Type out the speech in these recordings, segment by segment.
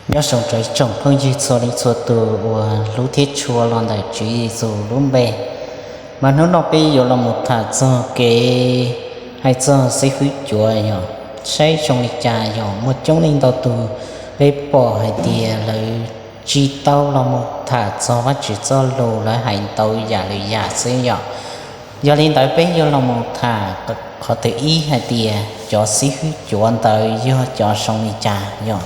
Nyob zoo rau ib tsoom phooj ywg txhua leej txhua tus uas hlub thiab tshua los ntawm Tswv Yexus lub npe. Mas hnub no peb yuav los mus tham txog kev hais txog xib hwb cuav yog saib zoo li cas. Yog muaj coob leej ntau tus peb pom hais tias lawv tsis tau los mus tham txog Vajtswv txoj lus, lawv hais ntau yam lwm yam xwb yom. Yog li ntawd peb yuav los mus tham qhov thib ib hais tias cov xib hwb cuav ntawd yog cov zoo li cas yog.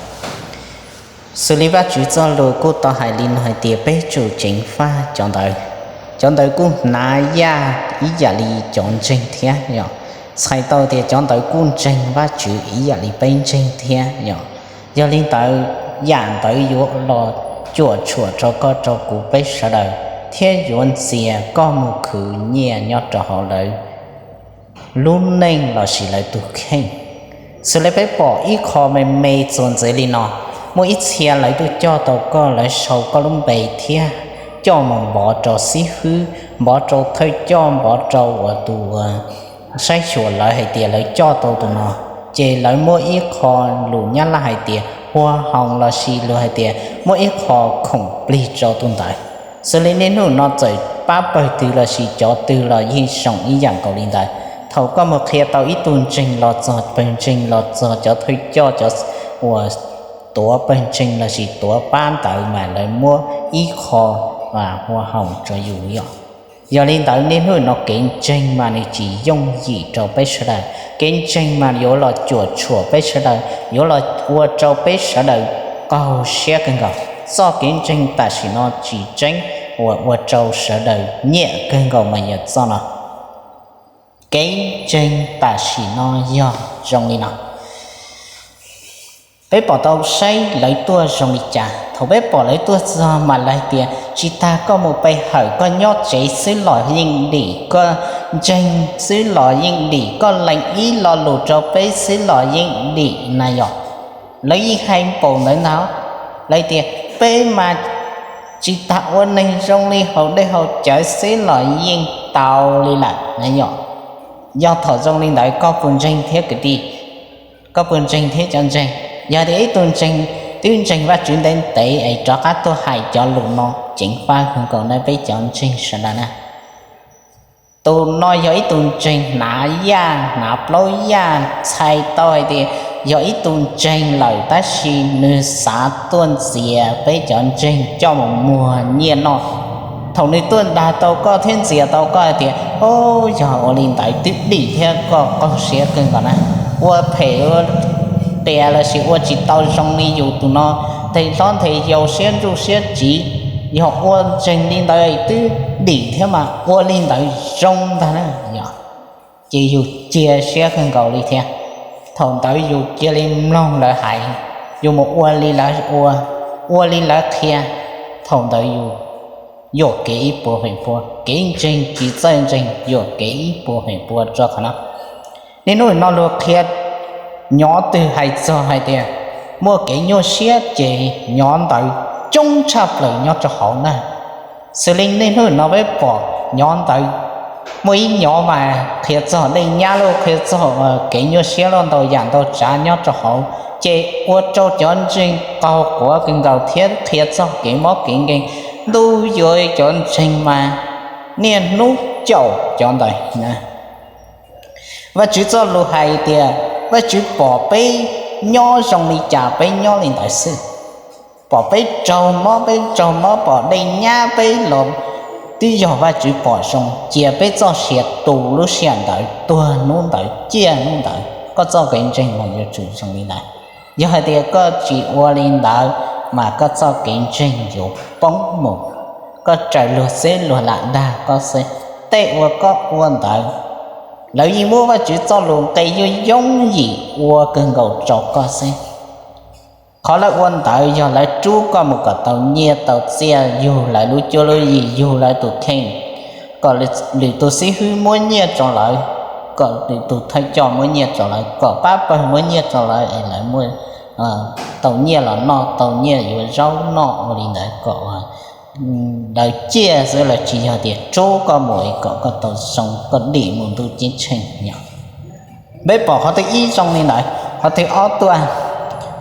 Xws li Vajtswv txoj lus kuj tau hais li no hais tias peb tsum ceev faj cov ntawd. Cov ntawd kuj hnav yaj ib yam li cov ntseeg thiab yom. Txhais tau tias cov ntawd kuj ntseeg Vajtswv ib yam li peb ntseeg thiab yom. Yog li ntawd, yam ntawd yuav los cuam tshuam rau koj rau kuv peb sawv daws, thiab yuav ntxias koj mus khwv nyiaj nyob rau hauv lawv lub neej lossis lawv tus kheej. Xws li peb pom ib qho me me txuas ntxiv li no, muaj ib txhia lawv tuaj coj tau koj, lawv sau koj lub npe thiab coj mus npov rau xib hwb, npov rau thawj coj, npov rau uas tus saib xyuas lawv hais tias lawv coj tau tus no, ces lawv muab ib qho, lus Nyab Laj hais tias hua hoos lossis lus hais tias muab ib qho khoom plig rau tus ntawd. Xws li niaj hnub no txawm pab pawg twg lossis cov twg los yeej zoo ib yam nkaus li ntawd. Thaum koj mus qhia tau ib tug ntseeg los txog pawg ntseeg los txog cov thawj coj, cov uas tuav pawg ntseeg lossis tuav pab ntawd mas lawv muab ib qho hua hoos rau yus yom. Yog li ntawd niaj hnub no kev ntseeg mas nws tsis yooj yim rau peb sawv daws. Kev ntseeg mas yuav los cuam tshuam peb sawv daws, yuav los ua rau peb sawv daws qaug siab kawg nkaus. Txoj kev ntseeg tam sim no tsis tseeb uas ua rau sawv daws nyiam kawg nkaus mas yog txoj no. Kev ntseeg tam sim no yog zoo li no. Peb pom tau saib lawv tuaj zoo li cas. Thaum peb pom lawv tuaj txog mas lawv tias tsis tas koj mus pe hawm, koj nyob tsev xwb los yeej dim, koj ntseeg xwb los yeej dim, koj lees ib lo lus rau peb xwb los yeej dim na yom. Lawv yeej hais npaum ntawd ntag. Lawv tias peb mas tsis tas ua neeg zoo li haus dej haus cawv xwb los yeej tau li lawm na yom. Yog thaum zoo li ntawd koj puas ntseeg thiab kwv tij? Koj puas ntseeg thiab cov ntseeg? Yog tias ib tug ntseeg, twb ntseeg Vajtswv ntev ntev es rov qab tuaj hais cov lus no ceev faj kawg nkaus na peb cov ntseeg sawv daws na. Tus no yog ib tug ntseeg hnav yaj hnav plaub yaj, txhais tau hais tias yog ib tug ntseeg lawm tab sis nws xav tuaj ntxias peb cov ntseeg coj mus muag nyiaj noj. Thaum nws tuaj dag tau koj thiab ntxias tau koj hais tias, o, yog ua li ntawd twb dim thiab koj qaug siab kawg nkaus na. Ua phem ua qias lossis ua tsis tau zoo li yus tus no, nthe hlob nthe yau siab ntsuj siab tsiv, yog ua ntseeg li ntawd twb dim thiab mas ua li ntawd zoo ntag na. Ces yus cia siab kawg nkaus li thiab. Thaum ntawd yus cia li mloog lawv hais, yus mus ua li lawv ua, ua li lawv qhia. Thaum ntawd yus yuam kev ib puas feem pua, kev ntseeg tsis txawj ntseeg yuam kev ib puas feem pua rau qhov no. Niaj hnub no luag qhia, nyob twg hais txog hais tias muaj kev nyuaj siab ces nyob ntawd coob tshaj plaws nyob rau hauv na. Xws li niaj hnub no peb pom nyob ntawd muaj ib nyob mas qhia txog dej nyab los qhia txog kev nyuaj siab los ntau yam ntau tsav nyob rau hauv, ces ua rau cov ntseeg qaug quav kawg nkaus thiab qhia txog kev mob kev nkeeg. Ntuj, yuav cov ntseeg mas niaj hnub caum cov ntawd na. Vajtswv txoj lus hais tias Vajtswv pom peb nyob zoo li cas peb nyob li ntawd xwb. Pom peb raug mob peb raug mob, pom dej nyab peb los twb yog Vajtswv pom zoo, cia peb txoj sia tu lub sij hawm ntawd, tuag hnub ntawd, ciaj hnub ntawd. Koj txoj kev ntseeg mas yuav tsum zoo li ntawd. Yog hais tias koj tsis ua li ntawd mas koj txoj kev ntseeg yuav poob mus, koj raws luag txeb luag lam dag koj xwb. Tej uas koj ua ntawd, lawv yeej muab Vajtswv txoj lus nqe yooj yooj yim ua kawg nkaus rau koj xwb. Qhov lawv ua ntawd yog lawv rub koj mus kom tau nyiaj tau txiaj, yug lawv lub cuab lub yig, yug lawv tus kheej, kom lwm tus xib hwb muab nyiaj rau lawv, kom lwm tus thawj coj muab nyiaj rau lawv, kom pab pawg muab nyiaj rau lawv es lawv muaj tau nyiaj los noj, tau nyiaj yuav zaub noj ua li ntawd kom lawv ciaj xwb, lawv tsis yog tias rub koj mus es kom koj tau zoo koj dim mus ntuj ceeb tsheej yom. Peb pom qhov thib ib zoo li ntawd. Qhov thib ob tuaj,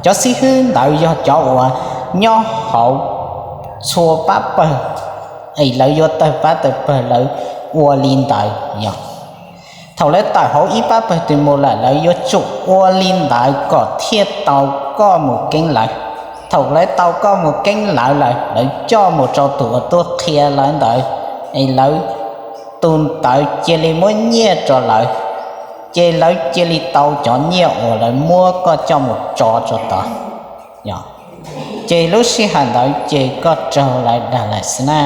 cov xib hwb ntawd yog cov uas nyob hauv txhua pab pawg, es lawv yuav tawg pab tawg pawg lawv ua li ntawd yog. Thaum lawv tawm hauv ib pab pawg twg mus lawm lawv yuav tsum ua li ntawd kom thiaj tau koj mus keeb lawv. Thaum lawv tau koj mus keeb lawv lawm lawv coj mus rau tus uas tuaj qhia lawv ntawd, es lawv, tus ntawd cia li muab nyiaj rau lawv, ces lawv cia li tau cov nyiaj uas lawv muab koj coj mus tso rau tod. Ces lub sij hawm ntawd ces koj raug lawv dag lawm xwb na.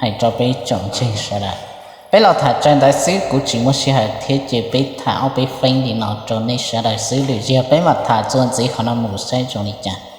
Hais rau peb tsoom ntseeg sawv daws, peb los tham tsawg ntawd xwb, kuv tsis muaj sij hawm thiab ces peb tham ob peb feeb li no rau nej sawv daws xwb, lwm zaug peb mam tham txuas ntxiv qhov no mus saib zoo li cas.